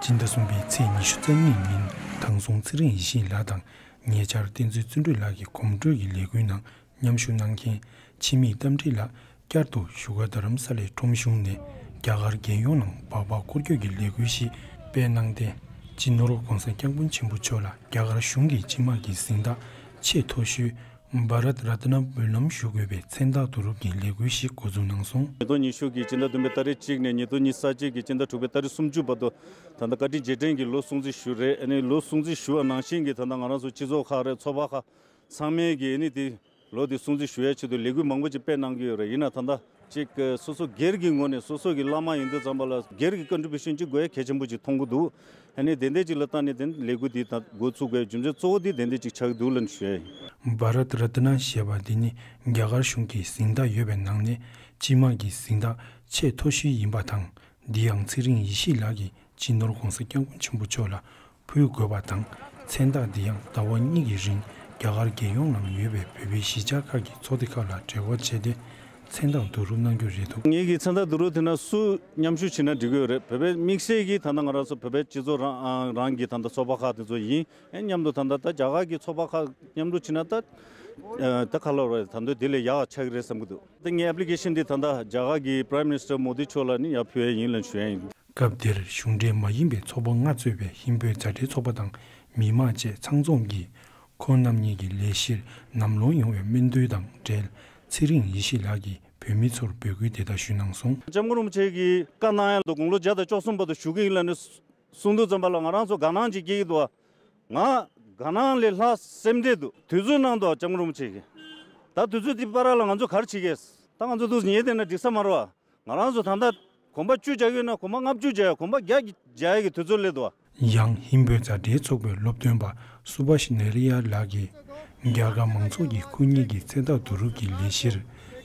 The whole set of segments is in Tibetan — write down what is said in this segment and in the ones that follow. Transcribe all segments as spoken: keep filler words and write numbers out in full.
སྤྱི་ཟླ་གསུམ་པའི་ཚེས་ཉི་ཤུ་རྩ་གཉིས་ཉིན་དྭགས་སྲུང་ཚེ་རིང་ཡེ་ཤེས་ལགས་དང་ཉེ་ཆར་བསྟན་འཛིན་བརྩོན་འགྲུས་ལགས་ཀྱི་གོམ་བགྲོད་ཀྱི་ལས་འགུལ་ནང་མཉམ་ཞུགས་གནང་མཁན་འཆི་མེད་རྟ་མགྲིན་ལགས་བསྐྱར་དུ་བཞུགས་སྒར་རྡ་རམ་ས་ལའི་ཁྲོམ་གཞུང་ནས་རྒྱ་གར་རྒྱལ་ཡོངས་ནང་སྦག་སྦག་སྐོར་སྐྱོད་ཀྱི་ལས་འགུལ་ཞིག་སྤེལ་གནང་སྟེ། སྤྱི་ནོར་༧གོང་ས་༧སྐྱབས་མགོན་ཆེན་པོ་མཆོག་ལ་རྒྱ་གར་གཞུང་གི་སྤྱི་དམངས་ཀྱི་གཟེངས་རྟགས་ཆེས་མཐོ་ཤོས་བྷ་རཏ་རཏ་ན་འབུལ་ལམ་ཞུ་དགོས་པའི་མཚན་རྟགས་བསྡུ་རུབ་ཀྱི་ལས་འགུལ་ཞིག་འགོ་འཛུགས་གནང་སོང་། ཉིས་སྟོང་ཉི་ཤུ་གི་སྤྱི་ཟླ་བདུན་པའི་ཏ་རིག་གཅིག་ནས་ཉིས་སྟོང་ཉི་ཤུ་རྩ་གཅིག་གི་སྤྱི་ཟླ་དྲུག་པའི་ཏ་རིག་སུམ་ཅུ་བར་དུ་ད་ལྟ་བཀའ་དྲིན་རྗེས་དྲན་གྱི་ལོ་སྲུང་བརྩི་ཞུ་རེད། ཨ་ནི་ལོ་སྲུང་བརྩི་ཞུ་བ་ནང་བཞིན་གྱི་ད་ལྟ་ང་རང་ཚོ་སྤྱི་ཚོགས་ཁག་རེད། ཚོགས་པ་ཁག་ཚང་མས་ཀྱི་ཨ་ནི་དེ་ལོ་དེ་སྲུང་བརྩི་ཞུ་ཡའི་ཆེད་དུ་ལས་འགུལ་མང་པོ་ཅིག་སྤེལ་གནང་གི་ཡོད་རེད། ཡིན་ན་ད་ལྟ་ཅིག་སོ་སོ་སྒེར་གྱི་ངོས་ནས་སོ་སོ་གི་བླ་མ་ཡིན་དུས་ཙམ་པ་ལ་སྒེར་གྱི་ཀོན་ཊི་བྷུ་ཤན་ཅིག་དགོས་ཡ་གལ་ཆེན་པོ་ཅིག་མཐོང་གི་འདུག་ཨ་ནི་དེ་འདྲ་ཅིག་ལ་བལྟས་ནས་དེ་ལས་འགུལ་འདི་ད་འགོ་ཚུགས་པའི་རྒྱུ་མཚན་གཙོ་བོ་འདི་དེ་འདྲ་ཅིག་ཆགས་ཀྱི་འདུག་ལབ་ནས་ཞུ་ཡ་ཡིན། བྷ་རཏ་རཏ་ན་ཞེས་པ་འདི་ནི་རྒྱ་གར་གཞུང་གི་གཟེངས་རྟགས་ཡོད་པའི་ནང་ནས་སྤྱི་དམངས་ཀྱི་གཟེངས་རྟགས་ཆེས་མཐོ་ཤོས་ཡིན་པ་དང་། འདི་ཡང་ཚེ་རིང་ཡེ་ཤེས་ལགས་ཀྱིས་སྤྱི་ནོར་༧གོང་ས་༧སྐྱབས་མགོན་ཆེན་པོ་མཆོག་ལ་ཕུལ་དགོས་པ་དང་། མཚན་རྟགས་འདི་ཡང་ཟླ་བ་གཉིས་ཀྱི་རིང་རྒྱ་གར་རྒྱལ་ཡོངས་ནང་ཡོད་པའི་བོད་པའི་གཞིས་ཆགས་ཁག་གི་ཚོགས་སྡེ་ཁག་ལ་འབྲེལ་བ་བྱས་ཏེ་མཚན་རྟགས་བསྡུ་རུབ་གནང་རྒྱུ་རེད་འདུག་ངེད་ཀྱི་མཚན་རྟགས་བསྡུ་རུབ་དེ་ན་སུ་མཉམ་ཞུགས་བྱེད་ན་འགྲིག་གི་ཡོད་རེད། བོད་པའི་དམིགས་བསལ་གྱིས་ད་ལྟ་ང་རང་ཚོ་བོད་པའི་སྤྱི་ཚོགས་རང་རང་གི་ད་ལྟ་ཚོགས་པ་ཁག་དེ་ཚོ་ཡིན། ཨེ་མཉམ་དུ་ད་ལྟ་ད་རྒྱ་གར་གྱི་ཚོགས་པ་ཁག་མཉམ་དུ་བྱེད་ན་ད་ཨ་ད་ག་ལབ་རེད། ད་དུང་དེ་ལས་ཡག་ཆགས་ཀྱི་རེད་བསམ་གྱི་འདུག་ད་ངའི་ཨེབ་ལི་ཀེ་ཤན་འདི་ད་ལྟ་རྒྱ་གར་གྱི་Prime Minister Modi མཆོག་ལ་ནི་ཡར་ཕུལ་ཡས་ཡིན་ལབ་ཞུ་ཡས་ཡིན། སྐབས་དེར་གཞུང་འབྲེལ་མ་ཡིན་པའི་ཚོགས་པ་ལྔ་གཙོས་པའི་ཧིན་བོད་མཛའ་འབྲེལ་ཚོགས་པ་དང་མི་མང་བཅས་ཚང་འཛོམས་ཀྱིས་ཁོང་རྣམ་གཉིས་ཀྱི་ལས་གཞིར་ལམ་ལྷོང་ཡོང་བའི་སྨོན་འདུན་དང་འབྲེལ་ཚེ་རིང་ཡེ་ཤེས་ལགས་ཀྱིས་བོད་མི་ཚོར་འབོད་སྐུལ་དེ་ལྟར་ཞུས་གནང་སོང་། སྐྱབས་མགོན་རིན་པོ་ཆེ་གིས་བཀའ་གནང་ཡ་ལ་དགུང་ལོ་བརྒྱ་དང་བཅུ་གསུམ་བར་དུ་བཞུགས་ཀྱི་ཡིན་ལབ་ནས་གསུངས་དུས་ཙམ་པ་ལ་ང་རང་ཚོ་དགའ་སྣང་ཅིག་སྐྱེ་གི་འདུག་ང་དགའ་སྣང་ལས་ལྷག་སེམས་ཁྲལ་འདུག་དུས་ཚོད་གནང་འདུག་སྐྱབས་མགོན་རིན་པོ་ཆེ་གིས། ད་དུས་ཚོད་འདི་བར་ལ་ང་ཚོ་ག་རེ་བྱེད་ཀྱི། ད་ང་ཚོ་འདུག་ཉལ་བསྡད་ན་འགྲིག་ས་མ་རེད་བ། ང་རང་ཚོ་ད་ལྟ་གོམ་པ་བཅུ་རྒྱག་ཡོད་ན་གོམ་པ་ལྔ་བཅུ་རྒྱག་ཡ། གོམ་པ་བརྒྱ་རྒྱག་ཡ་གི་དུས་ཚོད་སླེབས་འདུག་བ། ཡང་ཧིན་བོད་མཛའ་འབྲེལ་ཚོགས་པའི་སློབ་སྟོན་པ་སུ་བྷ་ཤི་ནེ་རི་ཡ་ལགས་ཀྱིས་རྒྱ་གར་མང་ཚོགས་ཀྱིས་ཁོ་གཉིས་ཀྱི་མཚན་རྟགས་བསྡུ་རུབ་ཀྱི་ལས་གཞིར་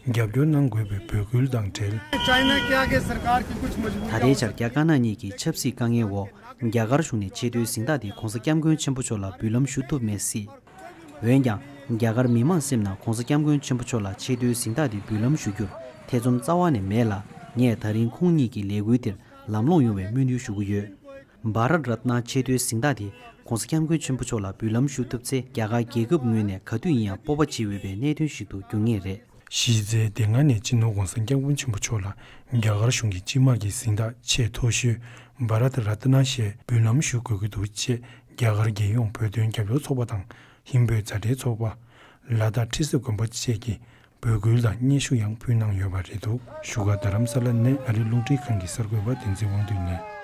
རྒྱབ་སྐྱོར་གནང་དགོས་པའི་འབོད་སྐུལ་དང་འབྲེལ། चाइना के आगे सरकार की कुछ मजबूरियां ད་ལྟའི་ཆར་རྒྱ་དཀར་ནག་གཉིས་ཀྱི་ཆབ་སྲིད་དཀའ་ངལ་འོག་རྒྱ་གར་གཞུང་ནས་ཆེས་མཐོའི་གཟེངས་རྟགས་དེ་༧གོང་ས་༧སྐྱབས་མགོན་ཆེན་པོ་མཆོག་ལ་འབུལ་ལམ་ཞུ་ཐུབ་མེད་སྲིད། འོན་ཀྱང་། རྒྱ་གར་མི་མང་སེམས་ནང་༧གོང་ས་༧སྐྱབས་མགོན་ཆེན་པོ་མཆོག་ལ་ཆེས་མཐོའི་གཟེངས་རྟགས་དེ་འབུལ་ལམ་ཞུ་རྒྱུར་ཐེ་ཚོམ་རྩ་བ་ནས་མེད་ལ། ངས་ད་རིང་ཁོང་གཉིས་ཀྱི་ལས་འགུལ་དེར་ལམ་ལྷོང་ཡོང་བའི་སྨོན་འདུན་ཞུ་གི་ཡོད། བྷ་རཏ་རཏ་ན་ཆེས་མཐོའི་གཟེངས་རྟགས་དེ་༧གོང་ས་༧སྐྱབས་མགོན་ཆེན་པོ་མཆོག་ལ་འབུལ་ལམ་ཞུ་ཐུབ་ཚེ་རྒྱ་གར་རྒྱལ་ཁབ་ངོས་ནས་ག་དུས་ཡིན་ཡང་སྤོབས་པ་བྱེད་འོས་པའི་གནད་དོན་ཞིག་ཏུ་འགྱུར་ངེས་རེད། གཞི་རྩའི་དེ་སྔ་ནས་སྤྱི་ནོར་༧གོང་ས་༧སྐྱབས་མགོན་ཆེན་པོ་མཆོག་ལ་རྒྱ་གར་གཞུང་གི་སྤྱི་དམངས་ཀྱི་གཟེངས་རྟགས་ཆེས་མཐོ་ཤོས་བྷ་རཏ་རཏ་ན་ཞེས་འབུལ་ལམ་ཞུ་དགོས་ཀྱི་འདུག་ཅེས་རྒྱ་གར་རྒྱལ་ཡོངས་བོད་དོན་རྒྱབ་སྐྱོར་ཚོགས་པ་དང་ཧིན་བོད་མཛའ་འབྲེལ་ཚོགས་པ། ལ་དྭགས་ཁྲི་སྲོང་དགོན་པ་བཅས་ཀྱིས་འབོད་སྐུལ་དང་སྙན་ཞུ་ཡང་ཕུལ་གནང་ཡོད་པ་རེད་འདུག་བཞུགས་སྒར་རྡ་རམ་ས་ལ་ནས་ཨ་རིའི་རླུང་འཕྲིན་ཁང་གི་གསར་འགོད་པ་བསྟན་འཛིན་དབང་འདུས་ནས།